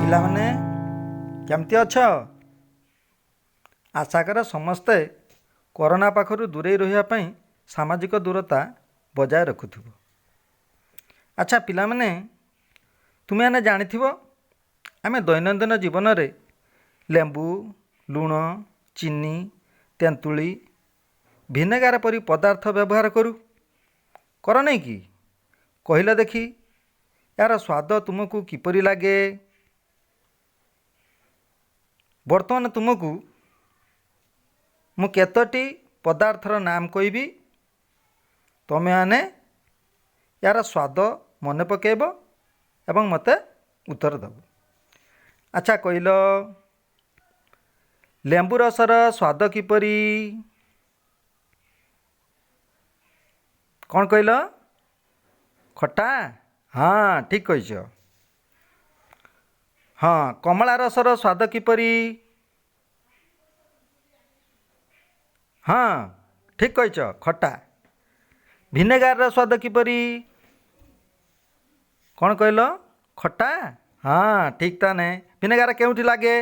ପିଲାମାନେ କେମିତି ଅଛ? ଆଶା କର ସମସ୍ତେ କରୋନା ପାଖରୁ ଦୂରେଇ ରହିବା ପାଇଁ ସାମାଜିକ ଦୂରତା ବଜାୟ ରଖୁଥିବ। ଆଚ୍ଛା ପିଲାମାନେ, ତୁମେମାନେ ଜାଣିଥିବ ଆମେ ଦୈନନ୍ଦିନ ଜୀବନରେ ଲେମ୍ବୁ, ଲୁଣ, ଚିନି, ତେନ୍ତୁଳି, ଭିନେଗାର ପରି ପଦାର୍ଥ ବ୍ୟବହାର କରୁ, କର ନାହିଁ କି? କହିଲ ଦେଖି, ଏହାର ସ୍ୱାଦ ତୁମକୁ କିପରି ଲାଗେ? ବର୍ତ୍ତମାନ ତୁମକୁ ମୁଁ କେତୋଟି ପଦାର୍ଥର ନାମ କହିବି, ତୁମେମାନେ ଏହାର ସ୍ୱାଦ ମନେ ପକାଇବ ଏବଂ ମୋତେ ଉତ୍ତର ଦେବ। ଆଚ୍ଛା କହିଲ, ଲେମ୍ବୁ ରସର ସ୍ୱାଦ କିପରି? କ'ଣ କହିଲ? ଖଟା? ହଁ, ଠିକ୍ କହିଛ। ହଁ, କମଳା ରସର ସ୍ୱାଦ କିପରି? ହଁ, ଠିକ୍ କହିଛ, ଖଟା। ଭିନେଗାରର ସ୍ୱାଦ କିପରି? କ'ଣ କହିଲ? ଖଟା? ହଁ, ଠିକ୍। ତାହେଲେ ଭିନେଗାର କେଉଁଠି ଲାଗେ?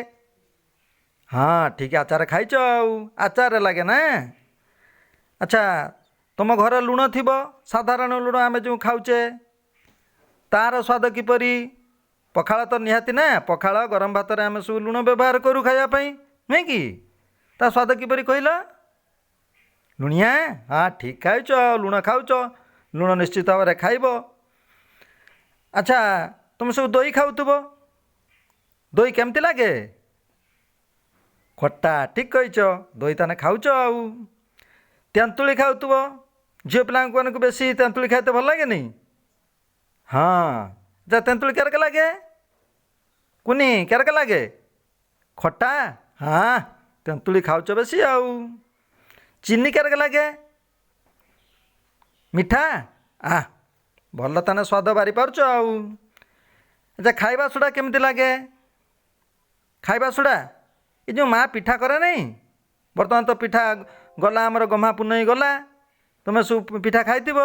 ହଁ, ଠିକ୍, ଆଚାର ଖାଇଛ ଆଉ ଆଚାରରେ ଲାଗେ ନା। ଆଚ୍ଛା, ତୁମ ଘରେ ଲୁଣ ଥିବ, ସାଧାରଣ ଲୁଣ ଆମେ ଯେଉଁ ଖାଉଛେ, ତା'ର ସ୍ୱାଦ କିପରି? ପଖାଳ ତ ନିହାତି ନା, ପଖାଳ ଗରମ ଭାତରେ ଆମେ ସବୁ ଲୁଣ ବ୍ୟବହାର କରୁ ଖାଇବା ପାଇଁ, ନୁହେଁ କି? ତା ସ୍ୱାଦ କିପରି କହିଲ? ଲୁଣିଆ? ହଁ, ଠିକ୍ ଖାଉଛ, ଲୁଣ ଖାଉଛ, ଲୁଣ ନିଶ୍ଚିତ ଭାବରେ ଖାଇବ। ଆଚ୍ଛା, ତୁମେ ସବୁ ଦହି ଖାଉଥିବ, ଦହି କେମିତି ଲାଗେ? ଖଟା, ଠିକ୍ କହିଛ, ଦହି ତାହେଲେ ଖାଉଛ। ଆଉ ତେନ୍ତୁଳି ଖାଉଥିବ, ଝିଅ ପିଲାଙ୍କୁ ମାନଙ୍କୁ ବେଶୀ ତେନ୍ତୁଳି ଖାଇତେ ଭଲ ଲାଗେନି? ହଁ, ଯା ତେନ୍ତୁଳି କେରକ ଲାଗେ? କୁନି କେରକ ଲାଗେ? ଖଟା? ହଁ, ତେନ୍ତୁଳି ଖାଉଛ ବେଶୀ। ଆଉ ଚିନି କେରକ ଲାଗେ? ମିଠା? ଆ ଭଲ, ତାହେଲେ ସ୍ୱାଦ ବାରି ପାରୁଛ। ଆଉ ଆଚ୍ଛା, ଖାଇବା ସୋଡ଼ା କେମିତି ଲାଗେ? ଖାଇବା ସୋଡ଼ା, ଏ ଯେଉଁ ମା' ପିଠା କରେ ନାହିଁ, ବର୍ତ୍ତମାନ ତ ପିଠା ଗଲା, ଆମର ଗହ୍ମା ପୁନେଇ ଗଲା, ତୁମେ ସବୁ ପିଠା ଖାଇଥିବ।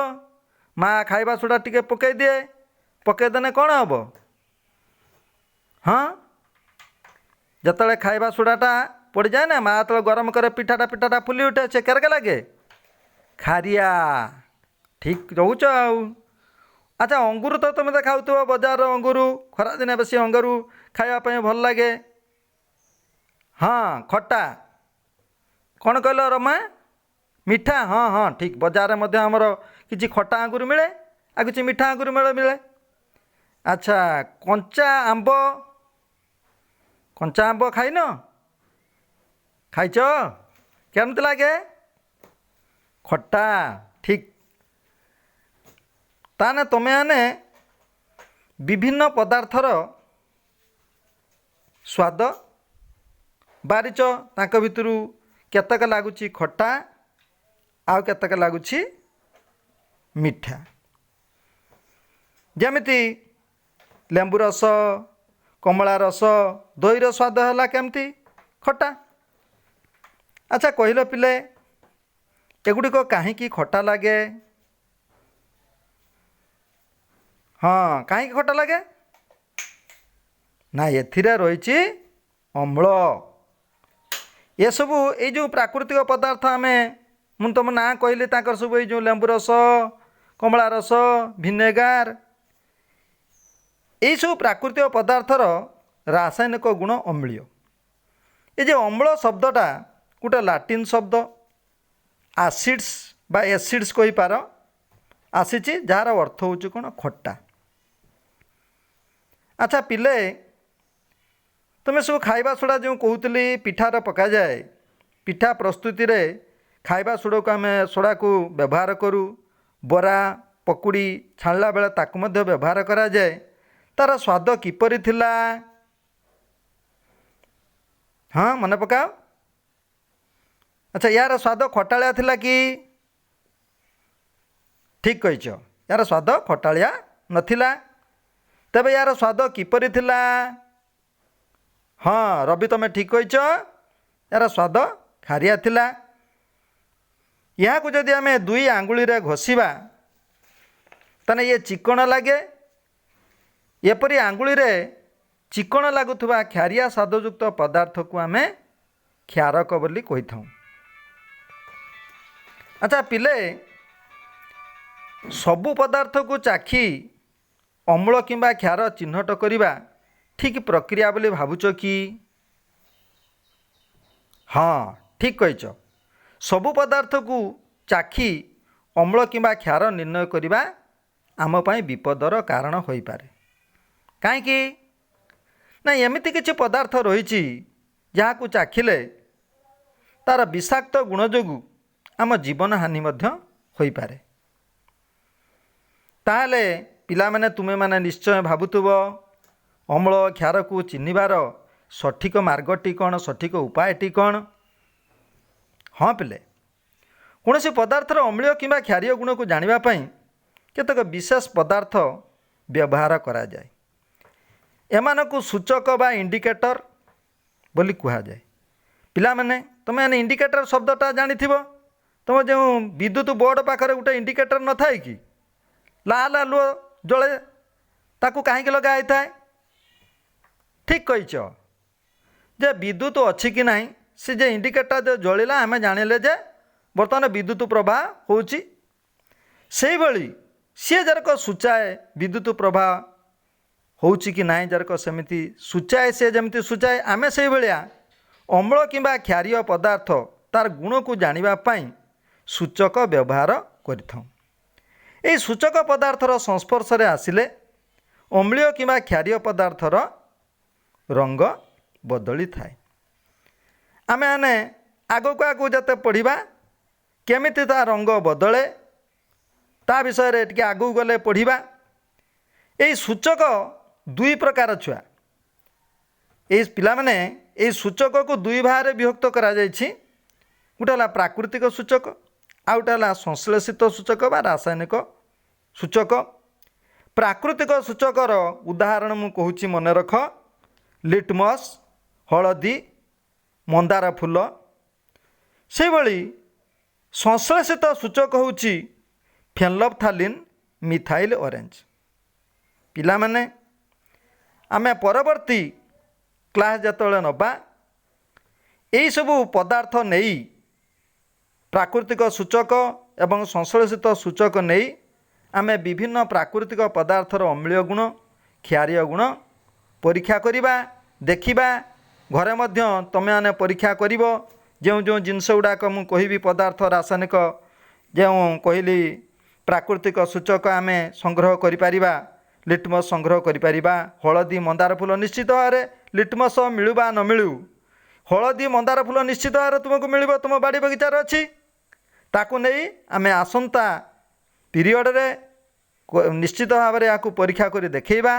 ମା' ଖାଇବା ସୋଡ଼ା ଟିକେ ପକାଇ ଦିଏ, ପକାଇଦେଲେ କ'ଣ ହେବ? ହଁ, ଯେତେବେଳେ ଖାଇବା ସୋଡ଼ାଟା ପଡ଼ିଯାଏ ନା, ମା' ଯେତେବେଳେ ଗରମ କରେ ପିଠାଟା, ପିଠାଟା ଫୁଲି ଉଠେ, ସେ କେରକ ଲାଗେ? ଖାରିଆ। ଠିକ୍ ରହୁଛ। ଆଉ ଆଚ୍ଛା, ଅଙ୍ଗୁର ତ ତୁମେ ତ ଖାଉଥିବ, ବଜାରର ଅଙ୍ଗୁର, ଖରାଦିନେ ବେଶୀ ଅଙ୍ଗୁର ଖାଇବା ପାଇଁ ଭଲ ଲାଗେ। ହଁ, ଖଟା। କ'ଣ କହିଲ ରମା? ମିଠା? ହଁ ହଁ, ଠିକ୍। ବଜାରରେ ମଧ୍ୟ ଆମର କିଛି ଖଟା ଅଙ୍ଗୁର ମିଳେ ଆଉ କିଛି ମିଠା ଅଙ୍ଗୁର ମିଳେ। ଆଚ୍ଛା, କଞ୍ଚା ଆମ୍ବ, କଞ୍ଚା ଆମ୍ବ ଖାଇନ? ଖାଇଛ? କେମିତି ଲାଗେ? ଖଟା, ଠିକ୍। ତାହେଲେ ତୁମେମାନେ ବିଭିନ୍ନ ପଦାର୍ଥର ସ୍ୱାଦ ବାରିଛ, ତାଙ୍କ ଭିତରୁ କେତେକ ଲାଗୁଛି ଖଟା ଆଉ କେତେକ ଲାଗୁଛି ମିଠା। ଯେମିତି ଲେମ୍ବୁ ରସ, କମଳା ରସ, ଦହିର ସ୍ୱାଦ ହେଲା କେମିତି? ଖଟା। ଆଚ୍ଛା କହିଲ ପିଲେ, ଏଗୁଡ଼ିକ କାହିଁକି ଖଟା ଲାଗେ? ହଁ, କାହିଁକି ଖଟା ଲାଗେ? ନା, ଏଥିରେ ରହିଛି ଅମ୍ଳ। ଏସବୁ ଏଇ ଯେଉଁ ପ୍ରାକୃତିକ ପଦାର୍ଥ ଆମେ ମୁଁ ତୁମ ନାଁ କହିଲି, ତାଙ୍କର ସବୁ ଏଇ ଯେଉଁ ଲେମ୍ବୁ ରସ, କମଳା ରସ, ଭିନେଗାର, ଏଇସବୁ ପ୍ରାକୃତିକ ପଦାର୍ଥର ରାସାୟନିକ ଗୁଣ ଅମ୍ଳୀୟ। ଏ ଯେଉଁ ଅମ୍ଳ ଶବ୍ଦଟା ଗୋଟେ ଲାଟିନ୍ ଶବ୍ଦ, ଆସିଡ଼୍ସ ବା ଏସିଡ଼୍ସ କହିପାର, ଆସିଛି, ଯାହାର ଅର୍ଥ ହେଉଛି କ'ଣ? ଖଟା। ଆଚ୍ଛା ପିଲେ, ତୁମେ ସବୁ ଖାଇବା ସୋଡ଼ା ଯେଉଁ କହୁଥିଲି ପିଠାରେ ପକାଯାଏ, ପିଠା ପ୍ରସ୍ତୁତିରେ ଖାଇବା ସୋଡ଼ାକୁ ଆମେ ସୋଡ଼ାକୁ ବ୍ୟବହାର କରୁ, ବରା ପକୁଡ଼ି ଛାଣିଲା ବେଳେ ତାକୁ ମଧ୍ୟ ବ୍ୟବହାର କରାଯାଏ। ତା'ର ସ୍ୱାଦ କିପରି ଥିଲା? ହଁ, ମନେ ପକାଅ। ଆଚ୍ଛା, ୟାର ସ୍ୱାଦ ଖଟାଳିଆ ଥିଲା କି? ଠିକ୍ କହିଛ, ୟାର ସ୍ୱାଦ ଖଟାଳିଆ ନଥିଲା। ତେବେ ୟାର ସ୍ୱାଦ କିପରି ଥିଲା? ହଁ ରବି, ତୁମେ ଠିକ୍ କହିଛ, ୟାର ସ୍ୱାଦ ଖାରିଆ ଥିଲା। ଏହାକୁ ଯଦି ଆମେ ଦୁଇ ଆଙ୍ଗୁଳିରେ ଘଷିବା ତାହେଲେ ଇଏ ଚିକଣ ଲାଗେ। ଏପରି ଆଙ୍ଗୁଳିରେ ଚିକଣ ଲାଗୁଥିବା କ୍ଷାରିଆ ସ୍ୱାଦଯୁକ୍ତ ପଦାର୍ଥକୁ ଆମେ କ୍ଷାରକ ବୋଲି କହିଥାଉ। ଆଚ୍ଛା ପିଲେ, ସବୁ ପଦାର୍ଥକୁ ଚାଖି ଅମ୍ଳ କିମ୍ବା କ୍ଷାର ଚିହ୍ନଟ କରିବା ଠିକ୍ ପ୍ରକ୍ରିୟା ବୋଲି ଭାବୁଛ କି? ହଁ, ଠିକ୍ କହିଛ। ସବୁ ପଦାର୍ଥକୁ ଚାଖି ଅମ୍ଳ କିମ୍ବା କ୍ଷାର ନିର୍ଣ୍ଣୟ କରିବା ଆମ ପାଇଁ ବିପଦର କାରଣ ହୋଇପାରେ। କାହିଁକି ନା ଏମିତି କିଛି ପଦାର୍ଥ ରହିଛି, ଯାହାକୁ ଚାଖିଲେ ତା'ର ବିଷାକ୍ତ ଗୁଣ ଯୋଗୁଁ ଆମ ଜୀବନ ହାନି ମଧ୍ୟ ହୋଇପାରେ। ତାହେଲେ ପିଲାମାନେ, ତୁମେମାନେ ନିଶ୍ଚୟ ଭାବୁଥିବ, ଅମ୍ଳ କ୍ଷାରକୁ ଚିହ୍ନିବାର ସଠିକ ମାର୍ଗଟି କ'ଣ, ସଠିକ ଉପାୟଟି କ'ଣ? ହଁ ପିଲେ, କୌଣସି ପଦାର୍ଥର ଅମ୍ଳୀୟ କିମ୍ବା କ୍ଷାରୀୟ ଗୁଣକୁ ଜାଣିବା ପାଇଁ କେତେକ ବିଶେଷ ପଦାର୍ଥ ବ୍ୟବହାର କରାଯାଏ। ଏମାନଙ୍କୁ ସୂଚକ ବା ଇଣ୍ଡିକେଟର ବୋଲି କୁହାଯାଏ। ପିଲାମାନେ, ତୁମେମାନେ ଇଣ୍ଡିକେଟର ଶବ୍ଦଟା ଜାଣିଥିବ। ତୁମ ଯେଉଁ ବିଦ୍ୟୁତ ବୋର୍ଡ଼ ପାଖରେ ଗୋଟେ ଇଣ୍ଡିକେଟର ନଥାଏ କି? ଲାଲ ଆଲୁଅ ଜଳେ, ତାକୁ କାହିଁକି ଲଗା ହେଇଥାଏ? ଠିକ୍ କହିଛ ଯେ ବିଦ୍ୟୁତ ଅଛି କି ନାହିଁ। ସେ ଯେ ଇଣ୍ଡିକେଟର ଯେ ଜଳିଲା, ଆମେ ଜାଣିଲେ ଯେ ବର୍ତ୍ତମାନ ବିଦ୍ୟୁତ ପ୍ରବାହ ହେଉଛି। ସେଇଭଳି ସିଏ ଯେରକ ସୂଚାଏ ବିଦ୍ୟୁତ ପ୍ରବାହ ହେଉଛି କି ନାହିଁ, ଯେରକ ସେମିତି ସୂଚାଏ, ସେ ଯେମିତି ସୂଚାଏ, ଆମେ ସେଇଭଳିଆ ଅମ୍ଳ କିମ୍ବା କ୍ଷାରୀୟ ପଦାର୍ଥ ତାର ଗୁଣକୁ ଜାଣିବା ପାଇଁ ସୂଚକ ବ୍ୟବହାର କରିଥାଉ। ଏହି ସୂଚକ ପଦାର୍ଥର ସଂସ୍ପର୍ଶରେ ଆସିଲେ ଅମ୍ଳୀୟ କିମ୍ବା କ୍ଷାରୀୟ ପଦାର୍ଥର ରଙ୍ଗ ବଦଳିଥାଏ। ଆମେମାନେ ଆଗକୁ ଆଗକୁ ଯେତେ ପଢ଼ିବା, କେମିତି ତା ରଙ୍ଗ ବଦଳେ ତା ବିଷୟରେ ଟିକେ ଆଗକୁ ଗଲେ ପଢ଼ିବା। ଏଇ ସୂଚକ ଦୁଇ ପ୍ରକାର ଛୁଆ। ଏଇ ପିଲାମାନେ, ଏଇ ସୂଚକକୁ ଦୁଇ ଭାଗରେ ବିଭକ୍ତ କରାଯାଇଛି। ଗୋଟେ ହେଲା ପ୍ରାକୃତିକ ସୂଚକ, ଆଉ ଗୋଟେ ହେଲା ସଂଶ୍ଳେଷିତ ସୂଚକ ବା ରାସାୟନିକ ସୂଚକ। ପ୍ରାକୃତିକ ସୂଚକର ଉଦାହରଣ ମୁଁ କହୁଛି, ମନେ ରଖ: ଲିଟମସ୍, ହଳଦୀ, ମନ୍ଦାର ଫୁଲ। ସେହିଭଳି ସଂଶ୍ଳେଷିତ ସୂଚକ ହେଉଛି ଫେନଲଫଥାଲିନ୍, ମିଥାଇଲ୍ ଅରେଞ୍ଜ। ପିଲାମାନେ, ଆମେ ପରବର୍ତ୍ତୀ କ୍ଲାସ୍ ଯେତେବେଳେ ନେବା, ଏଇସବୁ ପଦାର୍ଥ ନେଇ, ପ୍ରାକୃତିକ ସୂଚକ ଏବଂ ସଂଶ୍ଳେଷିତ ସୂଚକ ନେଇ ଆମେ ବିଭିନ୍ନ ପ୍ରାକୃତିକ ପଦାର୍ଥର ଅମ୍ଳୀୟ ଗୁଣ, କ୍ଷାରୀୟ ଗୁଣ ପରୀକ୍ଷା କରିବା, ଦେଖିବା। ଘରେ ମଧ୍ୟ ତୁମେମାନେ ପରୀକ୍ଷା କରିବ। ଯେଉଁ ଯେଉଁ ଜିନିଷ ଗୁଡ଼ାକ ମୁଁ କହିବି, ପଦାର୍ଥ ରାସାୟନିକ ଯେଉଁ କହିଲି, ପ୍ରାକୃତିକ ସୂଚକ ଆମେ ସଂଗ୍ରହ କରିପାରିବା, ଲିଟମସ୍ ସଂଗ୍ରହ କରିପାରିବା, ହଳଦୀ, ମନ୍ଦାର ଫୁଲ। ନିଶ୍ଚିତ ଭାବରେ ଲିଟମସ୍ ମିଳୁ ବା ନ ମିଳୁ, ହଳଦୀ, ମନ୍ଦାର ଫୁଲ ନିଶ୍ଚିତ ଭାବରେ ତୁମକୁ ମିଳିବ, ତୁମ ବାଡ଼ି ବଗିଚାରେ ଅଛି। ତାକୁ ନେଇ ଆମେ ଆସନ୍ତା ପିରିୟଡ଼ରେ ନିଶ୍ଚିତ ଭାବରେ ଏହାକୁ ପରୀକ୍ଷା କରି ଦେଖେଇବା।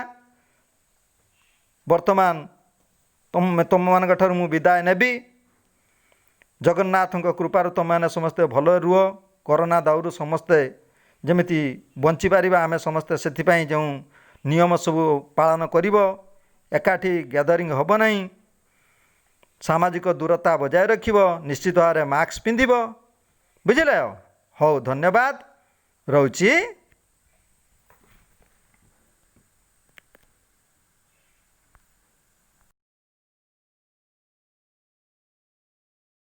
ବର୍ତ୍ତମାନ ତୁମମାନଙ୍କ ଠାରୁ ମୁଁ ବିଦାୟ ନେବି। ଜଗନ୍ନାଥଙ୍କ କୃପାରୁ ତୁମେମାନେ ସମସ୍ତେ ଭଲରେ ରୁହ। କରୋନା ଦାଉରୁ ସମସ୍ତେ ଯେମିତି ବଞ୍ଚିପାରିବା ଆମେ ସମସ୍ତେ, ସେଥିପାଇଁ ଯେଉଁ ନିୟମ ସବୁ ପାଳନ କରିବ, ଏକାଠି ଗ୍ୟାଦରିଂ ହେବ ନାହିଁ, ସାମାଜିକ ଦୂରତା ବଜାୟ ରଖିବ, ନିଶ୍ଚିତ ଭାବରେ ମାସ୍କ ପିନ୍ଧିବ। ବୁଝିଲେ? ହଉ, ଧନ୍ୟବାଦ, ରହୁଛି।